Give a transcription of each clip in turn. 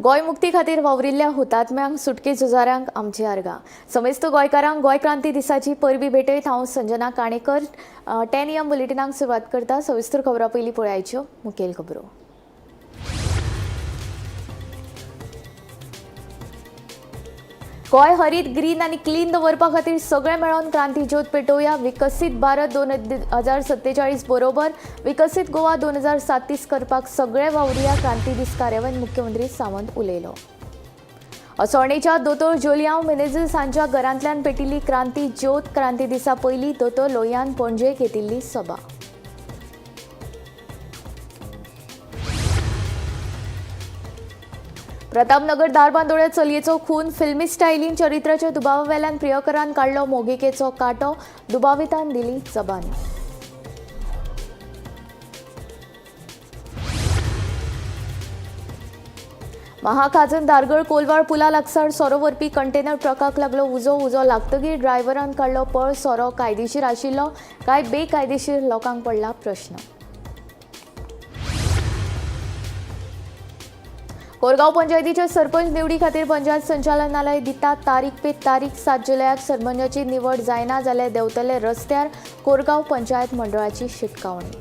गोंय मुक्ती खातीर वावरिल्ल्या हुतात्म्यांक, सुटके झुजाऱ्यांक आमची आर्गां. समेस्त गोंयकारांक गोंय क्रांती दिसाची परबी भेटयत हांव संजना काणेकर 10 AM बुलेटिनाक सुरवात करता. सविस्तर खबरां पयलीं पळयाच्यो मुखेल खबरो. गोंय हरीत, ग्रीन आनी क्लीन दवरपा खातीर सगळे मेळोन क्रांती ज्योत पेटोवया. विकसीत भारत 2047 बरोबर विकसीत गोवा 2037 करपाक सगळे वावरुया. क्रांती दीस कार्यावळींत मुख्यमंत्री सावंत उलयलो. असोळणेच्या दोतोर जोलियांव मेनेझीस हांच्या घरांतल्यान पेटिल्ली क्रांती ज्योत. क्रांती दिसा पयलीं दोतोर लोहियान पणजे घेतिल्ली सभा. प्रतापनगर धारबांदोड्या चलयेचो खून. फिल्मी स्टायलीन चरित्राच्या दुबावावेल्यान प्रियकरान काडलो मोगिकेचो कांटो. दुबावितान दिली जबानी. महाखाजन धारगळ कोलवाळ पुला लागसार सोरो व्हरपी कंटेनर ट्रकाक लागलो उजो. उजो लागतगीर ड्रायव्हरान काडलो पळ. सोरो कायदेशीर आशिल्लो काय बेकायदेशीर, लोकांक पडला प्रश्न. कोरगांव पंचायतीच्या सरपंच निवडी खातीर पंचायत संचालनालय दिता तारीख पे तारीख. 7 जुलयाक सरपंचाची निवड जायना जाल्यार देंवतले रस्त्यार. कोरगांव पंचायत मंडळाची शिटकावणी.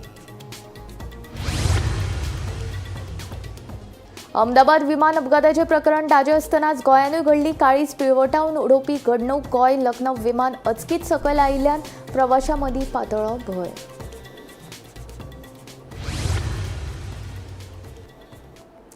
अहमदाबाद विमान अपघाताचें प्रकरण ताजें आसतनाच गोंयानूय घडली काळीज पिळवटावन उडोवपी घडणूक. गोंय लखनौ विमान अचकीत सकयल आयिल्ल्यान प्रवाशां मदीं पातळ्ळो भंय.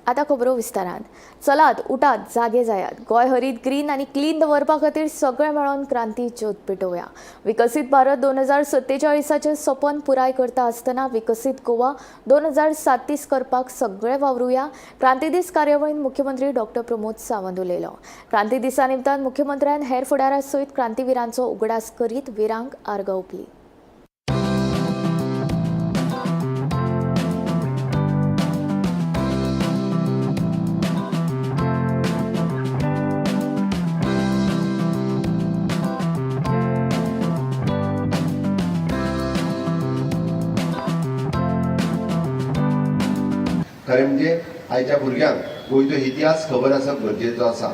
आता खबरो विस्तारान. चलात, उठात, जागे जायात. गोंय हरीत, ग्रीन आनी क्लीन दवरपा खातीर सगळे मेळोन क्रांती ज्योत पेटोवया. विकसीत भारत 2047चें सपन पुराय करता आसतना विकसीत गोवा 2037 करपाक सगळे वावरुया. क्रांती दीस कार्यावळींत मुख्यमंत्री डॉक्टर प्रमोद सावंत उलयलो. क्रांती दिसा निमतान मुख्यमंत्र्यान हेर फुडाऱ्यां सयत क्रांतीविरांचो उगडास करीत विरांक आर्गां ओंपली. खरें म्हणजे आयच्या भुरग्यांक गोंयचो इतिहास खबर आसप गरजेचो आसा.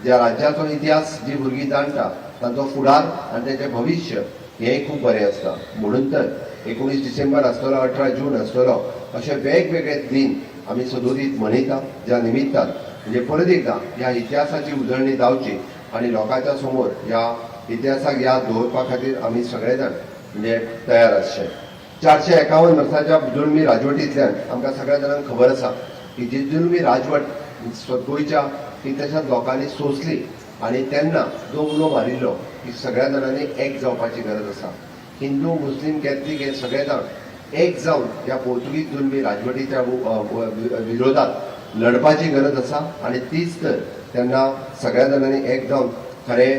ज्या राज्याचो इतिहास जी भुरगीं जाणटा तांचो फुडार आनी तांचें भविश्य हें खूब बरें आसता. म्हणून तर 19 डिसेंबर आसतलो, 18 जून आसतलो, अशे वेगवेगळे दिन आमी सदोदीत मनयता, ज्या निमित्तान म्हणजे परत एकदां ह्या इतिहासाची उजळणी जावची आनी लोकांच्या समोर ह्या इतिहासाक याद दवरपा खातीर आमी सगळे जाण म्हणजे तयार आसचे. 451 वर्साच्या जुलमी राजवटींतल्यान आमकां सगळ्या जाणांक खबर आसा की जी जुलमी राजवट गोंयच्या कितल्याशाच लोकांनी सोंसली आनी तेन्ना जो उलो मारिल्लो की सगळ्या जाणांनी एक जावपाची गरज आसा, हिंदू, मुस्लीम, कॅथलीक हे सगळे जाण एक जावन ह्या पोर्तुगीज जुलमी राजवटीच्या विरोधात लढपाची गरज आसा. आनी तीच तर तेन्ना सगळ्या जाणांनी एक जावन खरें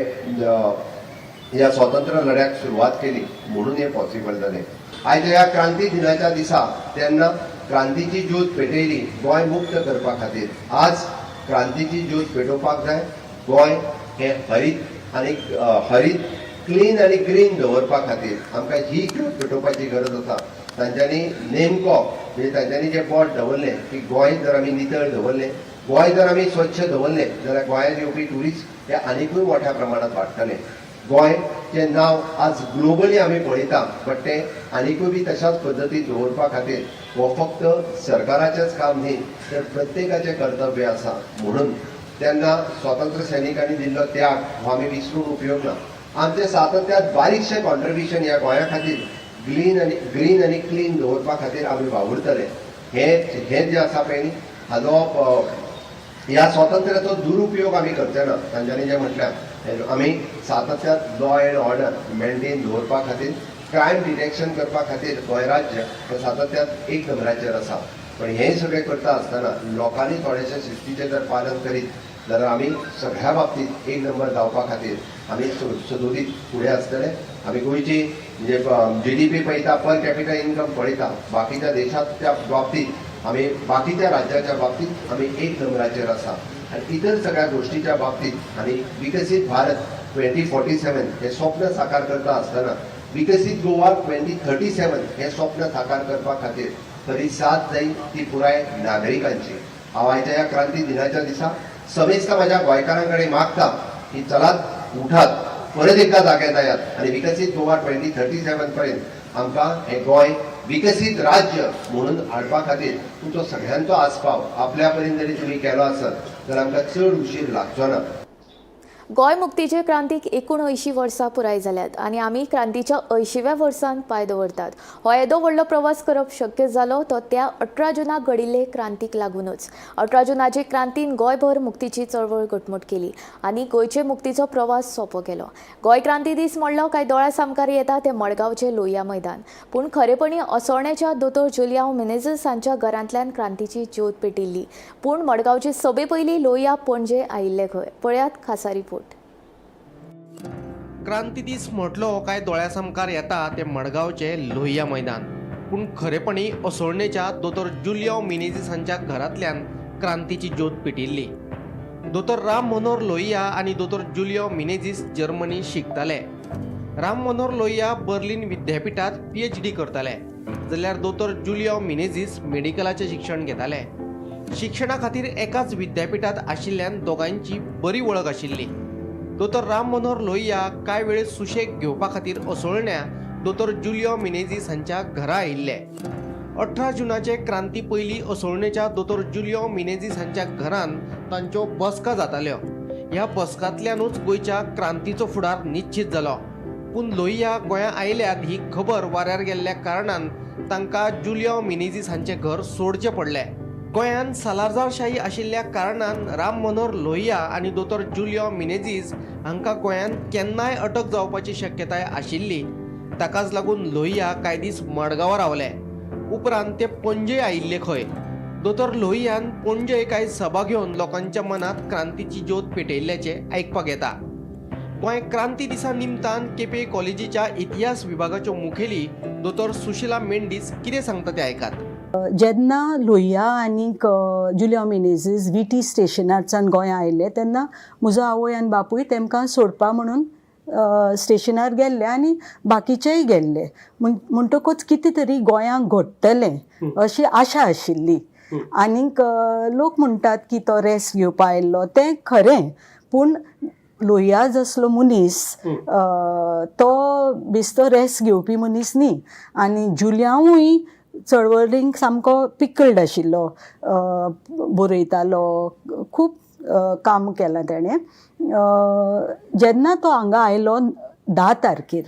ह्या स्वातंत्र्य लढ्याक सुरवात केली, म्हणून हें पॉसिबल जालें. आयज ह्या क्रांती दिनाच्या दिसा तेन्ना क्रांतीची ज्योत पेटयली गोंय मुक्त करपा खातीर. आज क्रांतीची ज्योत पेटोवपाक जाय. गोंय हें हरीत आनी हरीत, क्लीन आनी ग्रीन दवरपा खातीर आमकां ही ज्योत पेटोवपाची गरज आसा. तांच्यांनी नेमको म्हणजे तांच्यांनी जें बोट दवरलें की गोंय जर आमी नितळ दवरलें, गोंय जर आमी स्वच्छ दवरलें जाल्यार गोंयांत येवपी ट्युरिस्ट हे आनिकूय मोठ्या प्रमाणात वाडटले. गोंयचें नांव आज ग्लोबली आमी पळयता, बट तें आनिकूय बी तशाच पद्दतीन दवरपा खातीर हो फक्त सरकाराचेंच काम न्ही तर प्रत्येकाचें कर्तव्य आसा. म्हणून तेन्ना स्वातंत्र्य सैनिकांनी दिल्लो त्याग हो आमी विसरून उपयोग ना. आमचें सातत्यात बारीकशें कॉन्ट्रिब्युशन ह्या गोंया खातीर ग्रीन आनी क्लीन दवरपा खातीर आमी वावुरतले. हें हें जें आसा पळय न्ही, हाजो ह्या स्वातंत्र्याचो दुरुपयोग आमी करचे ना. तांच्यांनी जें म्हटल्यार आमी सातत्यात लॉ एंड ऑर्डर मेंटेन दवरपा खातीर, क्रायम डिटेक्शन करपा खातीर गोंय राज्य हें सातत्यात एक नंबराचेर आसा. पण हें सगळें करता आसतना लोकांनी थोडेशें शिस्तीचें जर पालन करीत जाल्यार आमी सगळ्या बाबतींत एक नंबर जावपा खातीर आमी सदोदीत फुडें आसतले. आमी गोंयची म्हणजे GDP पळयता, पर कॅपिटल इन्कम पळयता, बाकीच्या देशाच्या बाबतींत आमी, बाकीच्या राज्याच्या बाबतींत आमी एक नंबराचेर आसा. आनी इतर सगळ्या गोष्टीच्या बाबतीत आनी विकसीत भारत 2047 हे स्वप्न साकार करता आसतना विकसीत गोवा 2037 हे स्वप्न साकार करपा खातीर खरी साथ जाय ती पुराय नागरिकांची. हांव आयच्या ह्या क्रांती दिनाच्या दिसा समेस्त म्हाज्या गोंयकारां कडेन मागता की चलात, उठात, परत एकदां जागे जायात आनी विकसीत गोवा 2037 पर्यंत आमकां हें गोंय विकसीत राज्य म्हणून हाडपा खातीर तुमचो सगळ्यांचो आस्पाव आपल्या परीन जरी तुमी केलो आसत तर आमकां चड उशीर लागचो ना. गोंय मुक्तीचे क्रांतीक 79 वर्सां पुराय जाल्यात आनी आमी क्रांतीच्या 80व्या वर्सांत पांय दवरतात. हो येदो व्हडलो प्रवास करप शक्य जालो तो त्या 18 जुनाक घडिल्ले क्रांतीक लागूनच. 18 जुनाचे क्रांतीन गोंयभर मुक्तीची चळवळ घटमूट केली आनी गोंयचे मुक्तीचो प्रवास सोंपो केलो. गोंय क्रांती दीस म्हणलो काय दोळ्या सामकार येता तें मडगांवचें लोहिया मैदान. पूण खरेपणी असोळण्याच्या दोतोर जुलियांव मिनेझीस हांच्या घरांतल्यान क्रांतीची ज्योत पेटिल्ली. पूण मडगांवचे सभे पयलीं लोहिया पणजे आयिल्ले खंय? पळयात खासा रिपोर्ट. क्रांती दीस म्हटलो काय दोळ्या सामकार येता तें मडगांवचें लोहिया मैदान. पूण खरेपणी असोळणेच्या दोतोर जुलियांव मिनेझीस हांच्या घरांतल्यान क्रांतीची ज्योत पेटिल्ली. दोतोर राम मनोहर लोहिया आनी दोतोर जुलियांव मिनेझीस जर्मनी शिकताले. राम मनोहर लोहिया बर्लिन विद्यापिठांत PhD करताले, जाल्यार दोतोर जुलियांव मिनेझीस मेडिकलाचें शिक्षण घेताले. शिक्षणा खातीर एकाच विद्यापिठांत आशिल्ल्यान दोगांयची बरी वळख आशिल्ली. दोतोर राम मनोहर लोहिया कांय वेळ सुशेग घेवपा खातीर असोळण्या दोतोर जुलियांव मिनेझीस हांच्या घरा आयिल्ले. 18 जुनाचे क्रांती पयलीं असोळणेच्या दोतोर जुलियांव मिनेझीस हांच्या घरान तांच्यो बसका जाताल्यो. ह्या बसकांतल्यानूच गोंयच्या क्रांतीचो फुडार निश्चीत जालो. पूण लोहिया गोंया आयल्यात ही खबर वाऱ्यार गेल्ल्या कारणान तांकां जुलियांव मिनेझीस हांचें घर सोडचें पडलें. गोंयांत सालाझारशाही आशिल्ल्या कारणान राम मनोहर लोहिया आनी दोतोर जुलियांव मिनेझीस हांकां गोंयांत केन्नाय अटक जावपाची शक्यताय आशिल्ली. ताकाच लागून लोहिया कांय दीस मडगांवां रावले. उपरांत ते पणजे आयिल्ले खंय. दोतोर लोहियान पणजे कांय सभा घेवन लोकांच्या मनांत क्रांतीची ज्योत पेटयल्ल्याचें आयकपाक येता. गोंय क्रांती दिसा निमतान केपें कॉलेजीच्या इतिहास विभागाच्यो मुखेली दोतोर सुशिला मेंडीस कितें सांगता तें आयकात. जेन्ना लोहिया आनीक जुलियांव मिनेझीस VT स्टेशनारच्यान गोंया आयले तेन्ना म्हजो आवय आनी बापूय तेमकां सोडपा म्हणून स्टेशनार गेल्ले आनी बाकीचेय गेल्ले. म्हणटकूच कितें तरी गोंयांक घडटलें अशी आशा आशिल्ली. आनीक लोक म्हणटात की तो रेस्ट घेवपा आयिल्लो, तें खरें, पूण लोहिया जसलो मनीस तो बेस्तो रेस्ट घेवपी मनीस न्ही. आनी जुलियांवूय चळवळींक सामको पिकल्ड आशिल्लो, बरयतालो, खूब काम केलां तेणें. जेन्ना तो हांगा आयलो 10 तारखेर,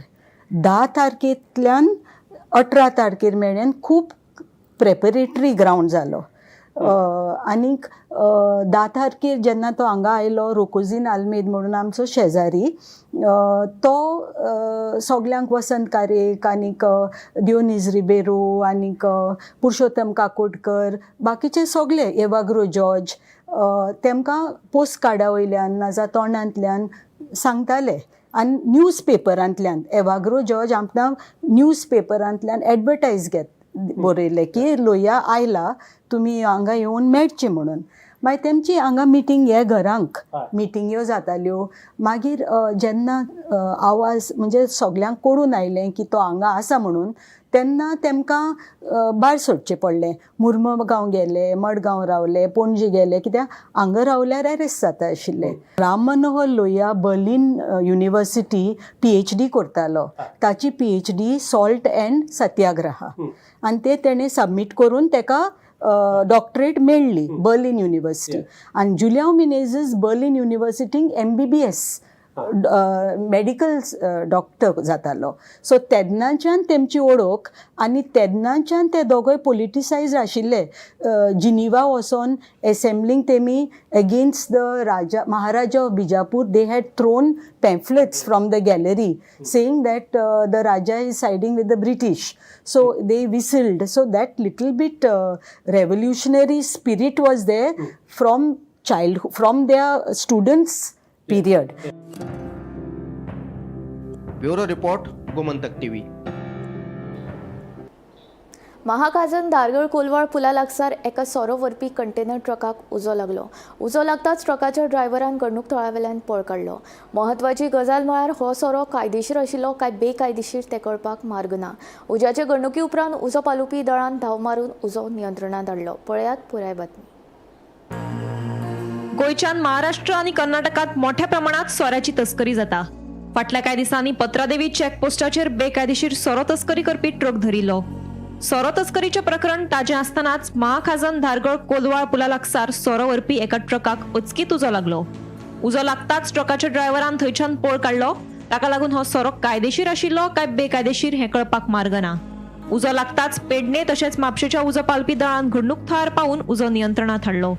10 तारखेंतल्यान 18 तारखेर मेरेन खूब प्रेपरेटरी ग्रावंड जालो. आनीक 10 तारखेर जेन्ना तो हांगा आयलो, रोकोजीन आल्मेद म्हणून आमचो शेजारी, तो सगल्यांक वसंत कारेक आनीक दियोनीज रिबेरो आनीक पुरुषोत्तम काकोडकर बाकीचे सगले एवाग्रो जॉर्ज तेमकां पोस्ट कार्डा वयल्यान नाजाल्यार तोंडांतल्यान सांगताले आनी न्यूज पेपरांतल्यान एवाग्रो जॉर्ज आमकां न्यूज पेपरांतल्यान एडवर्टायज घेत बरयलें की लोहिया आयला, तुमी हांगा येवन मेळचे म्हणून. मागीर तेमची हांगा मिटींग हे घरांक मिटिंग्यो जाताल्यो. मागीर जेन्ना आवाज म्हणजे सगल्यांक कळून आयलें की तो हांगा आसा म्हणून, तेन्ना तेमकां भायर सोडचें पडलें. मुर्मगांव गेले, मडगांव रावले, पणजे गेले, कित्याक हांगा रावल्यार एरेस्ट जाता आशिल्ले. Ram Manohar Lohia Berlin university PhD करतालो. ताची PhD salt and satyagraha, आनी ते तेणें सबमीट करून तेका डॉक्टरेट मेळ्ळी बर्लिन युनिवर्सिटी. आनी जुलियांव मिनेझीस बर्लिन युनिवर्सिटींक MBBS medical doctor जातालो. सो तेन्नाच्यान तेमची ओळख आनी तेन्नाच्यान ते दोगोय पोलिटिसायज आशिल्ले. जिनिवा वचोन एसेंब्लींक तेमी against the Raja Maharaja of Bijapur they had thrown pamphlets from the gallery saying that the Raja is siding with the British. So they whistled. So that little bit revolutionary spirit was there from childhood, from their students period. Bureau report, Gomantak TV. Mahakajan Dhargal Colvale पुला लागसार एका सोरो व्हरपी container ट्रकाक उजो लागलो. उजो लागताच ट्रकाच्या ड्रायव्हरान घडणूक थळावेल्यान पळ काडलो. म्हत्वाची गजाल म्हळ्यार हो सोरो कायदेशीर आशिल्लो काय बेकायदेशीर तें कळपाक मार्ग ना. उज्याचे घडणुकी उपरांत उजो पालोवपी दळान धांव मारून उजो नियंत्रणांत हाडलो. पळयात पुराय बातमी. गोंयच्यान महाराष्ट्र आनी कर्नाटकात मोठ्या प्रमाणात सोऱ्याची तस्करी जाता. फाटल्या कांय दिसांनी पत्रादेवी चेकपोस्टाचेर बेकायदेशीर सोरो तस्करी करपी ट्रक धरिल्लो. सोरो तस्करीचें प्रकरण ताजें आसतनाच महाखाजन धारगळ कोलवाळ पुला लागसार सोरो व्हरपी एका ट्रकाक अचकीत उजो लागलो. उजो लागताच ट्रकाच्या ड्रायव्हरान थंयच्यान पळ काडलो. ताका लागून हो सोरो कायदेशीर आशिल्लो काय बेकायदेशीर हें कळपाक मार्ग ना. उजो लागताच पेडणे तशेंच म्हापशेच्या उजो पालपी दळान घडणूक थळार पावून उजो नियंत्रणात हाडलो.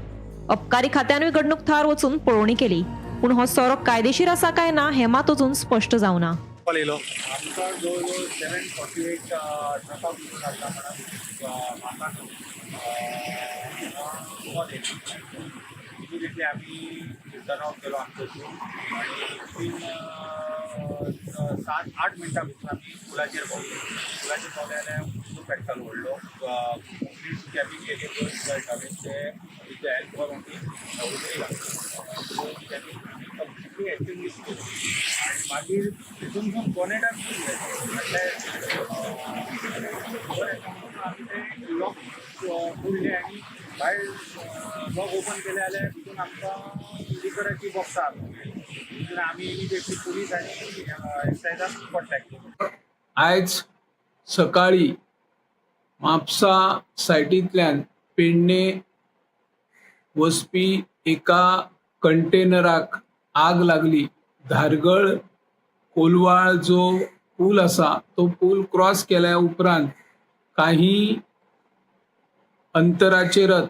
अबकारी खात्यानूय घडणूक थळार वचून पळोवणी केली, पूण हो सोरो कायदेशीर आसा काय ना हें मात अजून स्पश्ट जावना. कॉल येयलो. आमकां जवळ जवळ 7:48 ट्रकाक उजो लागला म्हणून म्हाका कॉल येयलो. इमिडिएटली आमी टर्न आउट केलो आमचो टीम आनी विथीन 7-8 मिनटां भितर आमी पुलाचेर पावले. पुलाचेर पावले जाल्यार उजो पेट्टालो व्हडलो. कंप्लीट कॅबीन गेली कळटालें ते विथ the help of आमी उजोय घातलो. कॅबीन आमी कंप्लिटली एक्सटिंग्विश केलो आनी मागीर तितून बोनेटान म्हटल्यार खबर येता म्हणून आमी ते लॉक फोडले आनी भायर लॉक ओपन केले जाल्यार तितून आमकां लिकराची बॉक्सां मेळ्ळीं. तितून आमी इमिडिएटली पुलीस आनी एक्सायजाक कॉन्टेक्ट केलो. आयज सकाळी म्हापसा सायटींतल्यान पेडणे वचपी एका कंटेनराक आग लागली. धारगळ कोलवाळ जो पूल आसा तो पूल क्रॉस केल्या उपरांत काही अंतराचेरच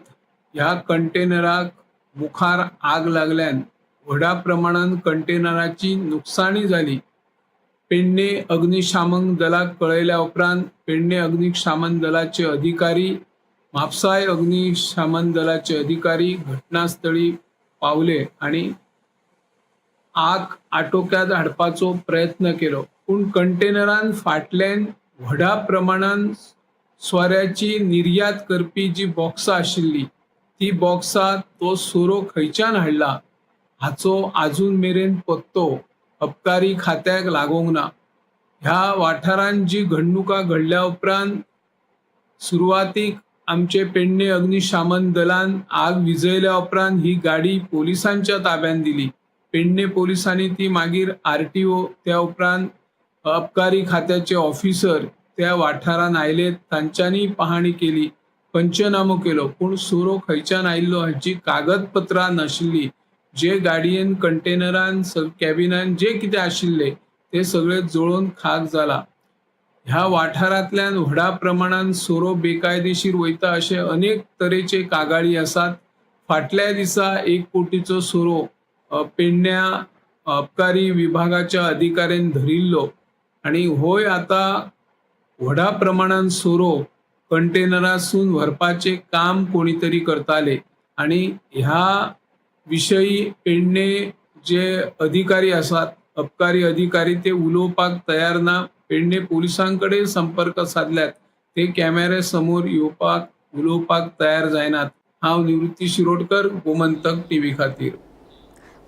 ह्या कंटेनराक मुखार आग लागल्यान व्हडा प्रमाणान कंटेनराची नुकसाणी जाली. पेडणे अग्निशामक दलाक कळयल्या उपरांत पेडणे अग्निशामन दलाचे अधिकारी, म्हापसाय अग्निशामन दलाचे अधिकारी घटनास्थळी पावले आणि आग आटोक्यात हाडपाचो प्रयत्न केलो. पूण कंटेनरान फाटल्यान व्हडा प्रमाणान सोऱ्याची निर्यात करपी जी बॉक्सां आशिल्ली ती बॉक्सां तो सोरो खंयच्यान हाडला हाचो आजून मेरेन पत्तो अबकारी खात्याक लागोंक ना. ह्या वाठारांत जी घडणुकां घडल्या उपरांत सुरवातीक आमचे पेडणे अग्निशामन दलान आग विजयल्या उपरांत ही गाडी पोलिसांच्या ताब्यात दिली. पेडणे पोलिसांनी ती मागीर आरटीओ, त्या उपरांत अबकारी खात्याचे ऑफिसर त्या वाठारांत आयले, तांच्यांनी पाहणी केली, पंचनामो केलो. पूण सोरो खंयच्यान आयिल्लो हाची कागदपत्रां नाशिल्ली. जे गाडयेन कंटेनरान कॅबिनान जे कितें आशिल्ले ते सगळे जळोवन खाक जाला. ह्या वाठारांतल्यान व्हडा प्रमाणान सोरो बेकायदेशीर वयता अशे अनेक तरेचे कागाळी आसात. फाटल्या दिसा 1 कोटीचो सोरो पेडण्या अबकारी विभागाच्या अधिकाऱ्यान धरिल्लो आनी होय आतां व्हडा प्रमाणान सोरो कंटेनरासून व्हरपाचें काम कोणी तरी करताले आनी ह्या विशयी पेडणे जे अधिकारी आसात, अबकारी अधिकारी, ते उलोवपाक तयार ना. पेडणे पोलिसां कडेन संपर्क सादल्यात, ते कॅमेरे समोर येवपाक उलोवपाक तयार जायनात. हांव निवृत्ती शिरोडकर, गोमंतक टीव्ही खातीर.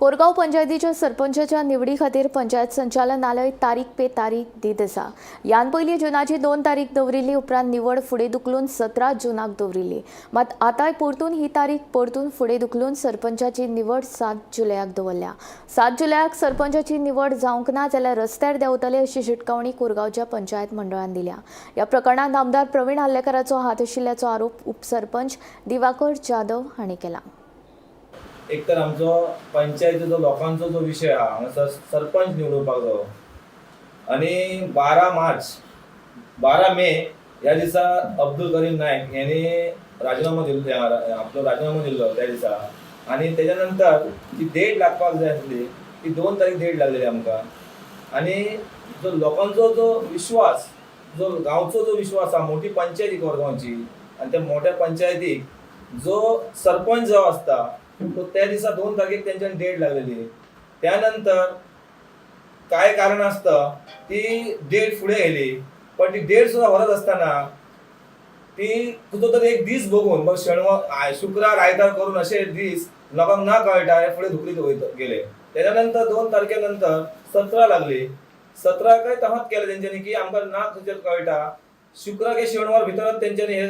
कोरगांव पंचायतीच्या सरपंचाच्या निवडी खातीर पंचायत संचालनालय तारीख पे तारीख दीत आसा. ह्यान पयलीं जुनाची 2 तारीख दवरिल्ली, उपरांत निवड फुडें धुकलून 17 जुनाक दवरिल्ली. मात आतांय परतून ही तारीख परतून फुडें धुकलून सरपंचाची निवड 7 जुलयाक दवरल्या. 7 जुलयाक सरपंचाची निवड जावंक ना जाल्यार रस्त्यार देंवतले अशी शिटकावणी कोरगांवच्या पंचायत मंडळान दिल्या. ह्या प्रकरणांत आमदार प्रवीण आर्लेकाराचो हात आशिल्ल्याचो आरोप उपसरपंच दिवाकर जाधव हांणी केला. एक तर आमचो पंचायतीचो लोकांचो जो विशय आहा, हांगासर सरपंच निवडुपाक जावो आनी 12 मे ह्या दिसा अब्दुल करीम नायक यांनी राजिनामो दिल्लो, आपलो राजिनामो दिल्लो त्या दिसा आनी तेच्या नंतर जी डेट लागपाक जाय आसली ती 2 तारीख डेट लागलेली आमकां. आनी जो लोकांचो जो विश्वास, जो गांवचो जो विश्वास आहा, मोठी पंचायती कोरगांवची आनी त्या मोठ्या पंचायतीक जो सरपंच जो आसता तो त्या दिसा 2 तारखेक तेंच्यान डेट लागलेली. त्या नंतर काय कारण आसता ती डेट फुडें येयली, पण ती डेट सुद्दां व्हरत आसतना ती तुजो तर एक दीस बघून बघ शेणवार शुक्रार आयतार करून अशे दीस लोकांक ना कळटा हे फुडें धुकलीत वयत गेले. तेच्या नंतर 2 तारखे नंतर 17 लागली. 17 काय तहात केलें तेंच्यांनी की आमकां ना खंयचें कळटा, शुक्रार काय शेणवार भितरच तेंच्यांनी हे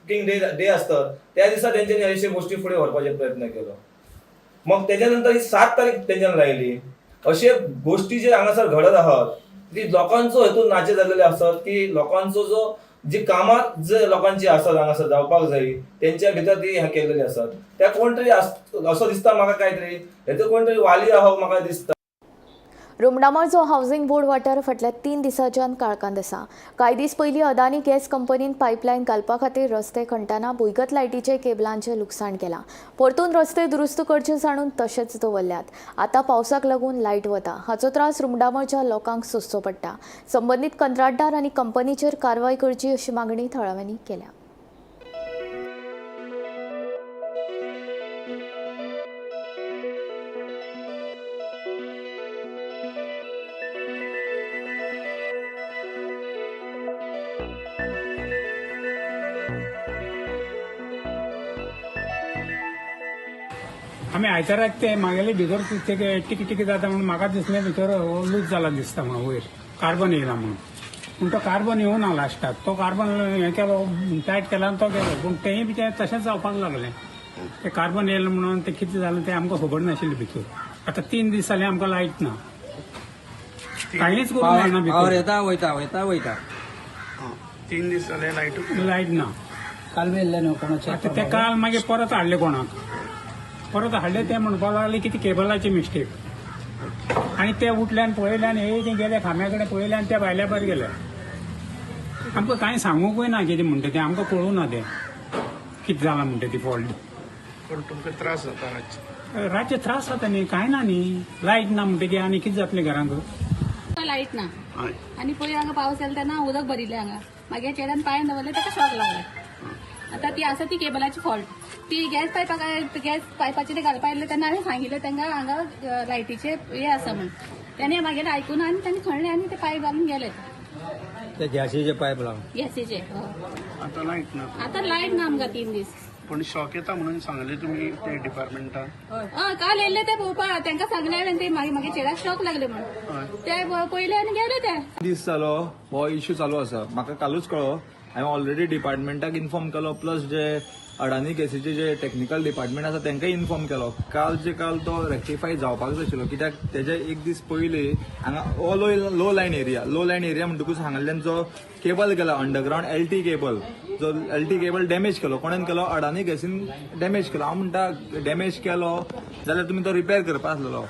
वर्किंग डे डे आसतात त्या दिसा तेंच्यांनी अशे गोष्टी फुडें व्हरपाचे प्रयत्न केलो. मग त्याच्या नंतर ही 7 तारीख तेंच्यान लायली. अशे गोष्टी जे हांगासर घडत आहात ती लोकांचो हेतून नाचे जाल्लेले आसत की लोकांचो जो जी कामां जे लोकांची आसत हांगासर जावपाक जाय तेंच्या भितर ती हें केल्लेली आसत त्या कोण तरी असो दिसता म्हाका काय तरी हेतून कोण तरी वाली आहा म्हाका दिसता. रुमडामळचो हावसिंग बोर्ड वाठार फाटल्या 3 दिसांच्यान काळखांत आसा. कांय दीस पयलीं अदानी गॅस कंपनीन पायपलायन घालपा खातीर रस्ते खणटना भुंयगत लायटीचे केबलांचें लुकसाण केलां. परतून रस्ते दुरुस्त करचे जाणून तशेंच दवरल्यात. आतां पावसाक लागून लायट वता हाचो त्रास रुमडामळच्या लोकांक सोंसचो पडटा. संबंदीत कंत्राटदार आनी कंपनीचेर कारवाय करची अशी मागणी थळाव्यांनी केल्या. आमी आयताराक ते मागेले भितर ते टिकी टिकी जाता म्हणून म्हाका दिसलें भितर लूज जाला दिसता म्हणून वयर कार्बन येयला म्हणून. पूण तो कार्बन येवना लास्टाक तो कार्बन हें केलो टायट केला आनी तो गेलो. पूण तेंय बी तें तशेंच जावपाक लागलें. ते कार्बन येयलें म्हणून तें कितें जालें तें आमकां खबर नाशिल्लें भितर. आतां 3 दीस जाले आमकां लायट ना, कांयच करूंक मेळना भितर. येता वयता वयता वयता 3 दीस जाले लायट लायट ना. काल बी येयल्लें न्हू कोणाचें. आतां ते काल मागीर परत हाडले कोणाक परत हाडले ते म्हणपाक लागले की ती केबलाची मिस्टेक. आनी ते उठल्यान पळयल्यान हे ते गेले खांब्या कडेन पळयले आनी त्या भायल्या भायर गेले. आमकां कांय सांगूंकूय ना कितें म्हणटा तें आमकां कळूं ना तें कितें जालां म्हणटा ती फॉल्ट. पण तुमकां त्रास जाता रातचे? रातचे त्रास जाता न्ही, कांय ना न्ही, लायट ना म्हणटकीर आनी कितें जातलें घरांक? लायट ना आनी पयर हांगा पावस येयला तेन्ना उदक भरिल्लें हांगा. मागीर चेड्यान पांय दवरले ताका शॉक लागले. आतां ती आसा ती केबलाची फॉल्ट. ती गॅस पायपाक गॅस पायपाचे ते घालपा आयिल्ले तेन्ना हांवें सांगिल्लें तांकां हांगा लायटीचे हे आसा म्हूण. तेणें मागीर आयकून आनी तांणी खणलें आनी ते पायप घालून गेले. ते गॅसीचे पायप लावन गॅसीचे. आतां लायट ना? आतां लायट ना आमकां 3 दीस. पण शॉक येता म्हणून सांगलें तुमी ते डिपार्टमेंटान? हय, काल येयल्ले ते पळोवपाक तांकां सांगलें हांवें ते मागीर मागीर चेड्याक शॉक लागले म्हूण ते पळयले आनी गेले ते. दीस जालो हो इश्यू चालू आसा. म्हाका कालूच कळ्ळो. हांवें ऑलरेडी डिपार्टमेंटाक इन्फॉर्म केलो, प्लस जे अडानी गॅसीचे जे टॅक्निकल डिपार्टमेंट आसा तांकांय इन्फॉर्म केलो. काल जे काल तो रेक्टिफाय जावपाक जाय आशिल्लो कित्याक तेजे एक दीस पयलीं हांगा हो low line area, low line area म्हणटकूच हांगाल्यान जो केबल गेला अंडरग्रावंड एल टी केबल, जो एल टी केबल डॅमेज केलो. कोणेन केलो? अडानी गॅसीन डॅमेज केलो. हांव म्हणटा डॅमेज केलो जाल्यार तुमी तो रिपेर करपा आसलेलो.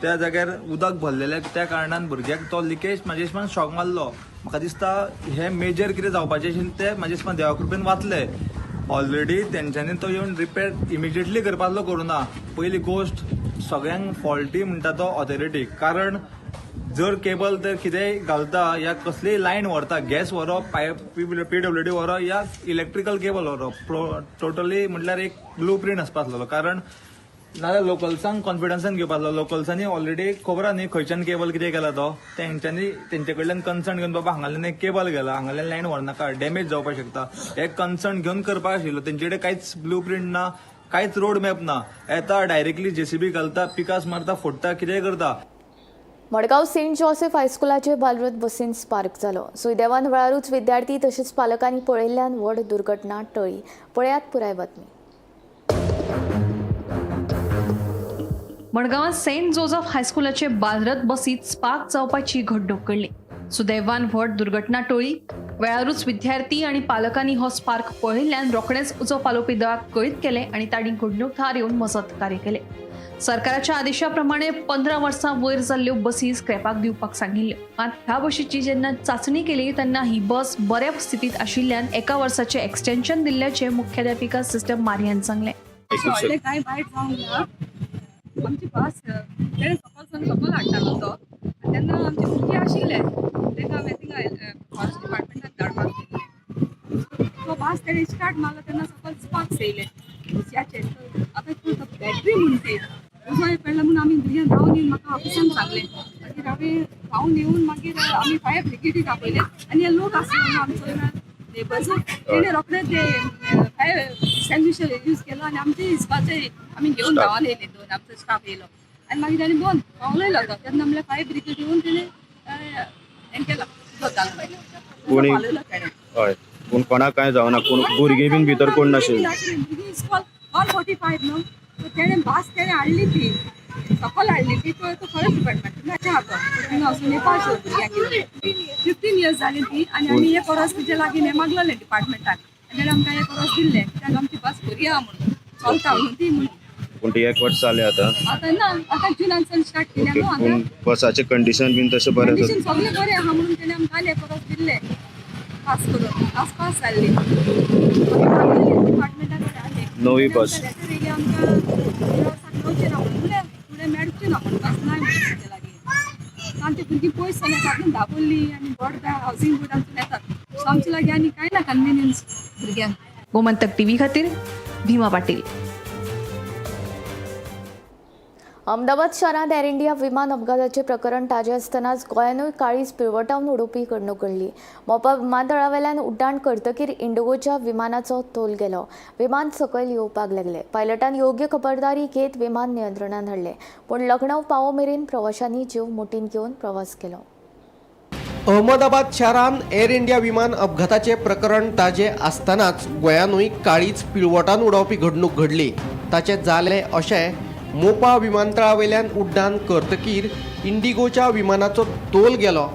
त्या जाग्यार उदक भरलेलें त्या कारणान भुरग्याक तो लिकेज म्हाजे हिशोबान शॉक मारलो. म्हाका दिसता हें मेजर कितें जावपाचें आशिल्लें तें म्हाजे हिशोबान देवा कृपेन वाचलें. ऑलरेडी तेंच्यांनी तो येवन रिपेर इमिजिएटली करपाचो करूं ना. पयली गोश्ट सगळ्यांक फॉल्टी म्हणटा तो ऑथॉरिटी, कारण जर केबल तर कितेंय घालता या कसलीय लायन व्हरता, गॅस व्हरप, पायप पीडब्ल्यूडी व्हरप या इलेक्ट्रिकल केबल व्हरप, टोटली म्हटल्यार एक ब्लू प्रिंट आसपा आसलेलो. कारण नाजाल्यार लोकल्सांक कॉन्फिडन्सान घेवपा आसलो. लोकल्सांनी ऑलरेडी खबर आहा न्ही खंयच्यान केबल कितें केला तो, तेंच्यांनी तेंचे कडल्यान कन्सर्न घेवन बाबा हांगाल्यान एक केबल गेला, हांगाल्यान लायन व्हरनाका, डॅमेज जावपाक शकता, हे कन्सर्न घेवन करपाक आशिल्लो. तेंचे कडेन कांयच ब्लू प्रिंट ना, कांयच रोड मॅप ना. येता डायरेक्टली जेसीबी घालता, पिकास मारता, फोडटा, कितेंय करता. मडगांव सेंट जोसेफ हायस्कुलाचे बालरथ बसीन स्पार्क जालो. सुदैवान वेळारूच विद्यार्थी तशेंच पालकांनी पळयल्ल्यान व्हड दुर्घटना टळ्ळी. पळयात पुराय बातमी. मडगांवां सेंट जोजफ हायस्कुलाचे बालरथ बसीत स्पार्क जावपाची घडणूक घडली. सुदैवान व्हड दुर्घटना टळ्ळी. वेळारूच विद्यार्थी आनी पालकांनी हो स्पार्क पळयल्ल्यान रोखडेंच उजो पालोवपी दळाक कळीत केलें आनी तांणी घडणूक थळार येवन मजत कार्य केलें. सरकाराच्या आदेशा प्रमाणे 15 वर्सां वयर जाल्ल्यो बसी स्क्रॅपाक दिवपाक सांगिल्ल्यो. मात ह्या बशीची जेन्ना चांचणी केली तेन्ना ही बस बऱ्या स्थितींत आशिल्ल्यान 1 वर्साचें एक्सटेन्शन दिल्ल्याचें मुख्याध्यापिका सिस्टर मारियान सांगलें. व्हडलें कांय वायट जावंक ना. आमची बस तेणें सकल सावन सकल हाडटालो तो, तेन्ना आमचे भुरगीं आशिल्ले तांकां हांवें थिंगा फॉरेस्ट डिपार्टमेंटान धाडपाक दिल्लें. तो बस तेणें स्टार्ट मारलो तेन्ना सकल स्पार्क्स येयले दुसऱ्याचे. आतां बॅटरी म्हूण ती उजो पडला म्हणून आमी भुरग्यांक धांवन येवन म्हाका ऑफिसान सांगलें. मागीर हांवें धांवन येवन मागीर आमी फायर ब्रिगेडीक आपयले आनी हे लोक आसलो आमचो नेबर्स, तेणें रोखडे ते फायर एक्सटिंग्विशर यूज केलो आनी आमचे हिसपाचे आमी घेवन धांवन येयले. दोन आमचो स्टाफ येयलो आनी मागीर ताणें बंद पावलयलो तो. तेन्ना म्हणल्यार फायर ब्रिगेड येवन तेणें हें केलो, उदक घालून पालयलो तेणें. पूण कोणाक कांय जावना, कोण भुरगीं बीन भितर कोण नाशिल्लीं. भुरगीं इस्कॉल 1:45 न्हू, सो तेणें भास तेणें हाडली ती सकल हाडली ती, तो फॉरेस्ट डिपार्टमेंटाचे आहा तो थिंगा वचून येवपा शो भुरग्यांक. 15 इयर्स जाली ती आनी आमी हे परस तिचे लागीं हें मागलेलें डिपार्टमेंटाक आनी तेणें आमकां हे परस दिल्लें कित्याक आमची बस बरी आहा म्हणून चलता म्हणून ती म्हणून. पूण ती एक वर्स जालें आतां. आतां ना, आतां जुनानसून स्टार्ट केल्या ओके न्हू पूण आतां. बसाचें कंडिशन बीन तशें बरें आसा. कंडिशन सगळें बरें आहा म्हणून तेणें आमकां हे परस दिल्लें पास करून, पास पास जाल्ली डिपार्टमेंटाक. नवी बस. लेटर येयली आमकां सांगचें ना म्हणून, फुडें फुडें मेळचें ना म्हणून, बस ना म्हणून तेजे लागीं. आमची भुरगीं पयस सावन येतात न्हू, दाबोली आनी बोडगा हावजींग बोर्डांतसून येतात, सो आमचे लागीं आनी कांय ना कन्विनियन्स भुरग्यांक. गोमंतक टीव्ही खातीर भीमा पाटील. अहमदाबाद शारांत एअर इंडिया विमान अपघाताचें प्रकरण ताजें आसतनाच गोंयानूय काळीज पिळवटावन उडोवपी घडणूक घडली. मोपा विमानतळावेल्यान उड्डाण करतकीर इंडिगोच्या विमानाचो तोल गेलो. विमान सकयल येवपाक लागलें. पायलटान योग्य खबरदारी घेत विमान नियंत्रणांत हाडलें, पूण लखनौ पावो मेरेन प्रवाशांनी जीव मुठींत घेवन प्रवास केलो. अहमदाबाद शारांत एअर इंडिया विमान अपघाताचें प्रकरण ताजें आसतनाच गोंयानूय काळीज पिळवटान उडोवपी घडणूक घडली. ताचें जालें अशें, मोपा विमानतळावेल्यान उड्डाण करतकीर इंडिगोच्या विमानाचो तोल गेलो.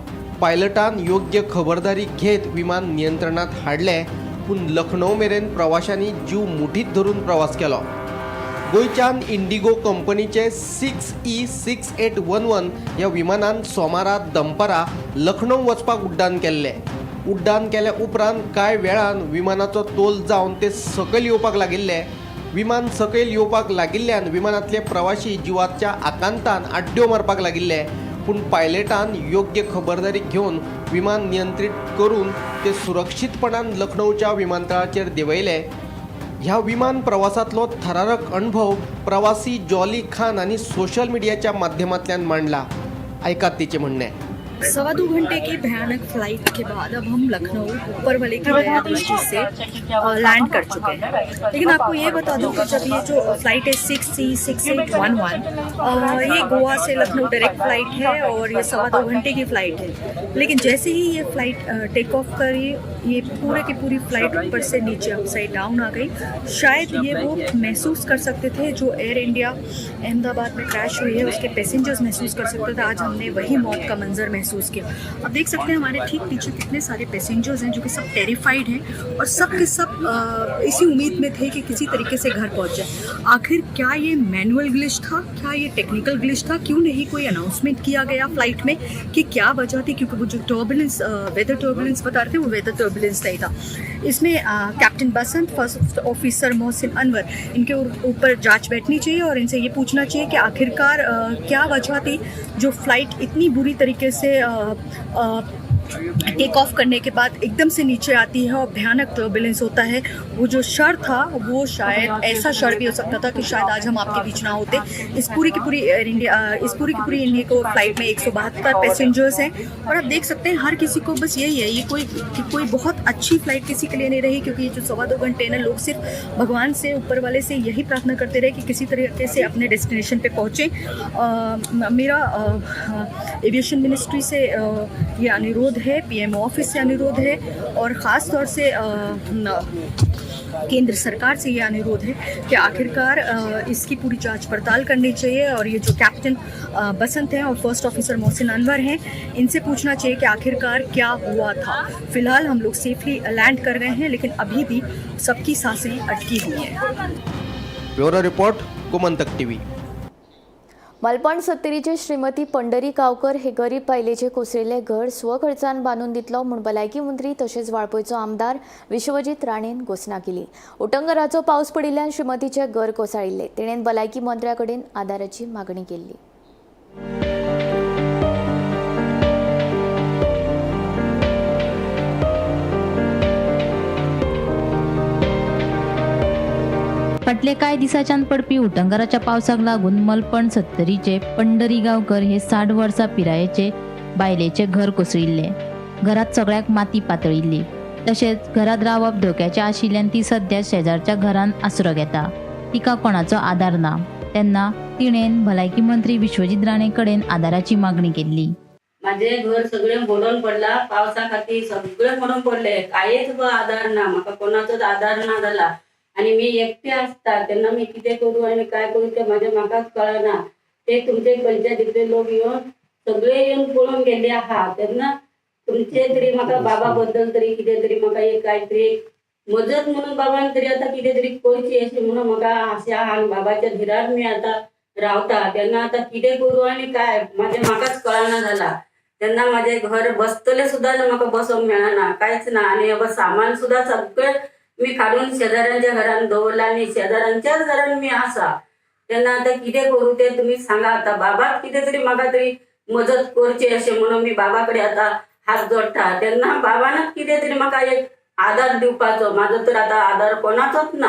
पायलटान योग्य खबरदारी घेत विमान नियंत्रणांत हाडलें, पूण लखनौ मेरेन प्रवाशांनी जीव मुठींत धरून प्रवास केलो. गोंयच्यान इंडिगो कंपनीचे 6E 6811 ह्या विमानान सोमारा दनपारा लखनौ वचपाक उड्डाण केल्लें. उड्डाण केल्या उपरांत कांय वेळान विमानाचो तोल जावन ते सकयल येवपाक लागिल्लें. विमान सकयल येवपाक लागिल्ल्यान विमानांतले प्रवाशी जिवाच्या आकांतान आड्ड्यो मारपाक लागिल्ले, पूण पायलटान योग्य खबरदारी घेवन विमान नियंत्रीत करून ते सुरक्षीतपणान लखनौच्या विमानतळाचेर देंवयलें. ह्या विमान प्रवासांतलो थरारक अणभव प्रवासी जॉली खान आनी सोशल मिडियाच्या माध्यमांतल्यान मांडला. आयकात तिचें म्हणणें. 2.25 घंटे की भयानक फ्लाइट के बाद अब हम लखनऊ ऊपर वाले की दया दृष्टि से लैंड कर चुके हैं। लेकिन आपको ये बता दूं कि जब ये जो फ्लाइट है 6C 6811, ये गोवा से लखनऊ डायरेक्ट फ्लाइट है और ये 2.25 घंटे की फ्लाइट है। लेकिन जैसे ही ये फ्लाइट टेक ऑफ करी, ये पूरे की पूरी फ्लाइट ऊपर से नीचे अपसाइड डाउन आ गई। शायद ये वो महसूस कर सकते थे जो एयर इंडिया अहमदाबाद में क्रैश हुई है, उसके पैसेंजर्स महसूस कर सकते थे। आज हमने वही मौत का मंजर महसूस किया। अब देख सकते हैं हमारे ठीक पीछे कितने सारे पैसेंजर्स हैं जो कि सब टेरिफाइड हैं और सब के सब इसी उम्मीद में थे कि किसी तरीके से घर पहुंच जाए। आखिर क्या ये मैनुअल ग्लिच था, क्या ये टेक्निकल ग्लिच था? क्यों नहीं कोई अनाउंसमेंट किया गया फ्लाइट में कि क्या वजह थी? क्योंकि वो जो टर्बुलेंस, वेदर टर्बुलेंस बता रहे थे, वो वेदर टर्बुलेंस नहीं था। इसमें captain Basant, first officer Mohsin Anwar, इनके ऊपर जांच बैठनी चाहिए और इनसे ये पूछना चाहिए कि आखिरकार क्या वजह थी जो फ्लाइट इतनी बुरी तरीके से टेक ऑफ करने के बाद एकदम से नीचे आती है और भयानक टर्बुलेंस होता है। वो जो शर था, वो शायद ऐसा शर भी हो सकता था कि शायद आज हम आपके बीच ना होते। इस पूरी की पूरी एयर इंडिया, इस पूरी की पूरी इंडिगो फ्लाइट में 172 पैसेंजर्स हैं और आप देख सकते हैं हर किसी को बस यही है, ये कोई कि कोई बहुत अच्छी फ्लाइट किसी के लिए नहीं रही, क्योंकि ये जो 2.25 घंटे ना, लोग सिर्फ भगवान से, ऊपर वाले से यही प्रार्थना करते रहे कि किसी तरीके से अपने डेस्टिनेशन पे पहुँचें। मेरा एविएशन मिनिस्ट्री से ये अनुरोध है, पीएमओ ऑफिस से अनुरोध है और ख़ास तौर से केंद्र सरकार से ये अनुरोध है कि आखिरकार इसकी पूरी जांच पड़ताल करनी चाहिए और ये जो कैप्टन बसंत हैं और फर्स्ट ऑफिसर मोहसिन अनवर हैं, इनसे पूछना चाहिए कि आखिरकार क्या हुआ था। फिलहाल हम लोग सेफली लैंड कर गए हैं, लेकिन अभी भी सबकी सांसें अटकी हुई हैं। Bureau report, Gomantak TV. Malpan सत्तरीचे श्रीमती पंढरी गांवकर हे गरीब बायलेचे कोसळिल्लें घर स्वखर्चान बांदून दितलो म्हूण भलायकी मंत्री तशेंच वाळपयचो आमदार विश्वजीत राणेन घोशणा केली. उटंगराचो पावस पडिल्ल्यान श्रीमतीचें घर कोसळिल्लें. तिणें भलायकी मंत्र्या कडेन आदाराची मागणी केल्ली. फाटले कांय दिसांच्यान पडपी उटंगाराच्या पावसाक लागून मलपण सत्तरीचे पंढरी गांवकर हे 60 वर्सां पिरायेचे बायलेचें घर कोसळिल्लें. घरांत सगळ्याक माती पातळिल्ली. तशेंच घरांत रावप धोक्याचें आशिल्ल्यान ती सद्या शेजारच्या घरांत आसरो घेता. तिका कोणाचो आदार ना. तेन्ना तिणें भलायकी मंत्री विश्वजीत राणे कडेन आदाराची मागणी केल्ली. म्हाजें घर सगळें मोडून पडलां, पावसा खातीर सगळें मोडून पडलें. कांयच आदार ना म्हाका, कोणाचोच आदार ना जाला आनी मी एकटें आसता तेन्ना मी कितें करूं आनी काय करूं तें म्हाजें म्हाकाच कळना. ते तुमचे पंचायतींतले लोक येवन सगळे येवन पळोवन गेल्ले आहा तेन्ना तुमचे तरी म्हाका बाबा बद्दल तरी कितें तरी म्हाका एक काय तरी एक मजत म्हणून बाबान तरी आतां कितें तरी करची अशें म्हणून म्हाका आशा आहा आनी बाबाच्या धिरार मी आतां रावता. तेन्ना आतां कितें करूं आनी काय म्हाजें म्हाकाच कळना जाला. तेन्ना म्हाजें घर बसतलें सुद्दां म्हाका बसोंक मेळना, कांयच ना. आनी सामान सुद्दां सगळें मी काडून शेजाऱ्यांच्या घरान दवरलां आनी शेजाऱ्यांच्याच घरान मी आसा. तेन्ना आतां कितें करूं तें तुमी सांगा. आतां बाबाच कितें तरी म्हाका तरी मजत करची अशें म्हणून मी बाबा कडेन आतां हात जोडटा. तेन्ना बाबानच कितें तरी म्हाका एक आदार दिवपाचो. म्हाजो तर आतां आदार कोणाचोच ना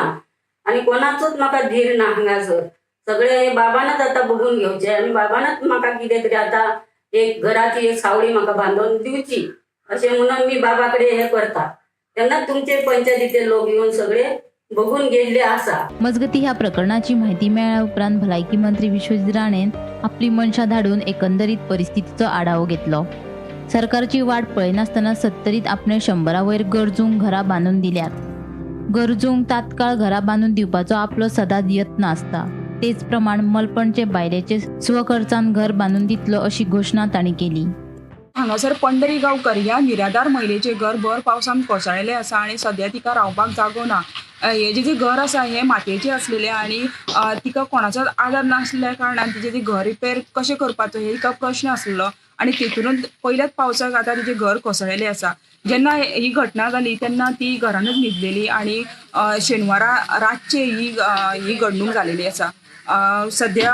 आनी कोणाचोच म्हाका धीर ना हांगासर. सगळे बाबानच आतां बघून घेवचे आनी बाबानच म्हाका कितें तरी आतां एक घराची एक सावळी म्हाका बांदून दिवची अशें म्हणून मी बाबा कडेन हें करता. तेन्ना तुमचे पंचायतीचे लोक येवन सगळे बघून गेल्ले आसा. मजगती ह्या प्रकरणाची म्हायती मेळ्ळ्या उपरांत भलायकी मंत्री विश्वजीत राणेन आपली मनशां धाडून एकंदरीत परिस्थितीचो आढावो घेतलो. सरकारची वाट पळयनासतना सत्तरीत आपणे 100 वयर गरजूंक घरां बांदून दिल्यात. गरजूंक तात्काळ घरां बांदून दिवपाचो आपलो सदांच यत्न आसता. तेच प्रमाण मलपणचे बायलेचे स्वखर्चान घर बांदून दितलो अशी घोशणा तांणी केली. हांगासर पंढरी गांवकर ह्या निराधार महिलेचें घर भर पावसान कोसळिल्लें आसा आनी सद्या तिका रावपाक जागो ना. हें जें घर आसा हें मातयेचें आसलेलें आनी तिका कोणाचोच आदार नासल्या कारणान तिचें तें घर रिपेर कशें करपाचो हे तिका प्रश्न आसलेलो आनी तेतूनच पयल्याच पावसाक आतां तिचें घर कोसळिल्लें आसा. जेन्ना ही घटना जाली तेन्ना ती घरानच न्हिदलेली आनी शेनवारा रातचे ही घडणूक जालेली आसा. सद्या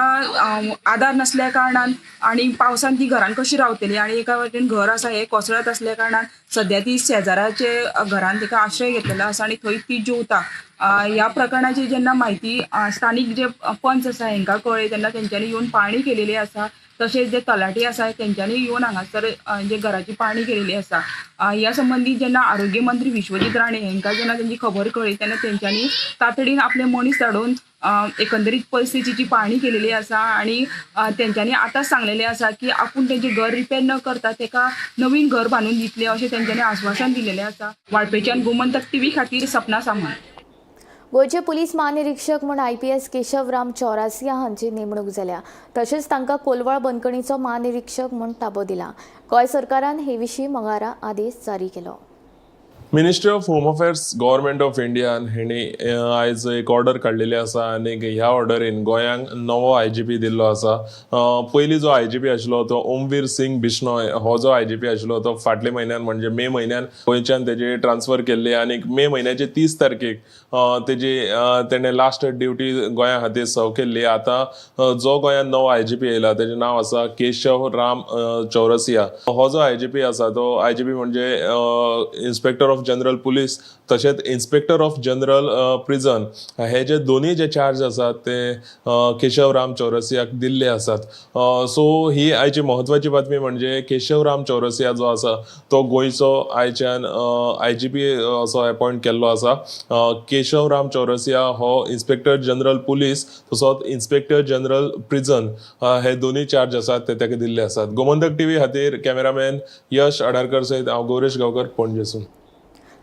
आदार नासल्या कारणान आनी पावसान ती घरान कशी रावतली आनी एका वटेन घर आसा हें कोसळत आसल्या कारणान सद्या ती शेजाराचे घरान तिका आश्रय घेतलेलो आसा आनी थंय ती जेवता. ह्या प्रकरणाची जेन्ना म्हायती स्थानीक जे पंच आसा हेंकां कळ्ळी तेन्ना तेंच्यांनी येवन पाळणी केलेली आसा. तशेंच जे तलाठी आसा तेंच्यांनी येवन हांगासर जे घराची पाळणी केलेली आसा. ह्या संबंदी जेन्ना आरोग्य मंत्री विश्वजीत राणे हेंकां जेन्ना तेंची खबर कळ्ळी तेन्ना तेंच्यांनी तातडीन आपले मनीस धाडून एकंदरीत परिस्थितीची पाळणी केलेली आसा आनी तेंच्यांनी आतांच सांगलेलें आसा की आपूण तेंचें घर रिपेर न करता तेका नवीन घर बांदून दितले अशें तेंच्यांनी आस्वासन दिलेलें आसा. वाळपेच्यान गोमंतक टीव्ही खातीर सपना सामंत. गोंयचे पुलीस म्हानिरिक्षक म्हूण IPS Keshavram Chaurasia हांची नेमणूक जाल्या. तशेंच तांकां कोलवाळ बंदखणीचो म्हानिरिक्षक म्हूण ताबो दिला. गोंय सरकारान हे विशीं मंगळारा आदेश जारी केलो. Ministry of home affairs government of इंडियान हेणी आयज एक ऑर्डर काडलेली आसा आनी ह्या ऑर्डरीन गोंयांक नवो IGP दिल्लो आसा. पयलीं जो IGP आशिल्लो तो ओमवीर सिंग बिश्नोय हो जो IGP आशिल्लो तो फाटल्या म्हयन्यान म्हणजे मे म्हयन्यान गोंयच्यान तेजी ट्रान्सफर केल्ली आनी मे म्हयन्याचे 30 तारखेक तेजी तेणें लास्ट ड्युटी गोंया खातीर सर्व केल्ली. आतां जो गोंयांत नवो IGP येयला तेजें नांव आसा केशव राम चौरसिया. हो जो IGP आसा तो IGP म्हणजे इन्स्पेक्टर ऑफ जनरल पुलीस तशेंच इन्स्पेक्टर ऑफ जनरल प्रिजन हे जे दोनूय जे चार्ज आसात ते केशव राम चौरसियाक दिल्ले आसात. सो ही आयची म्हत्वाची बातमी म्हणजे केशव राम चौरसिया जो आसा तो गोंयचो आयच्यान IGP असो अपॉयंट केल्लो आसा. केशव राम चौरसिया हो इन्स्पेक्टर जनरल पुलीस तसोच इन्स्पेक्टर जनरल प्रिजन हे दोनूय चार्ज आसात ते ताका दिल्ले आसात. गोमंतक टीव्ही खातीर कॅमेरामॅन यश आडारकर सयत हांव गौरेश गांवकर, पणजेसून.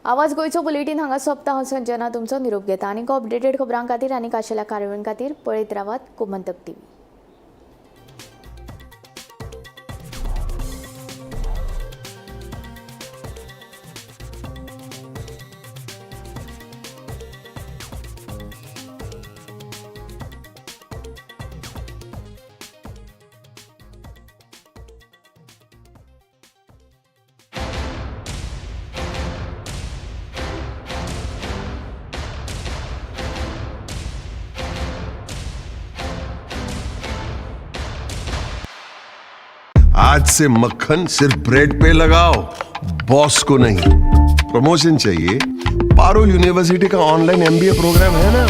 आवाज गोंयचो बुलेटीन हांगा सोंपता. हांव संजना तुमचो निरोप घेता. आनीक अपडेटेड खबरां खातीर आनी खाशेल्या कार्यावळीं खातीर पळयत रावात गोमंतक टीव्ही. आज से मक्खन सिर्फ ब्रेड पे लगाओ, बॉस को नहीं। प्रमोशन चाहिए? पारुल यूनिवर्सिटी का ऑनलाइन MBA programme है ना।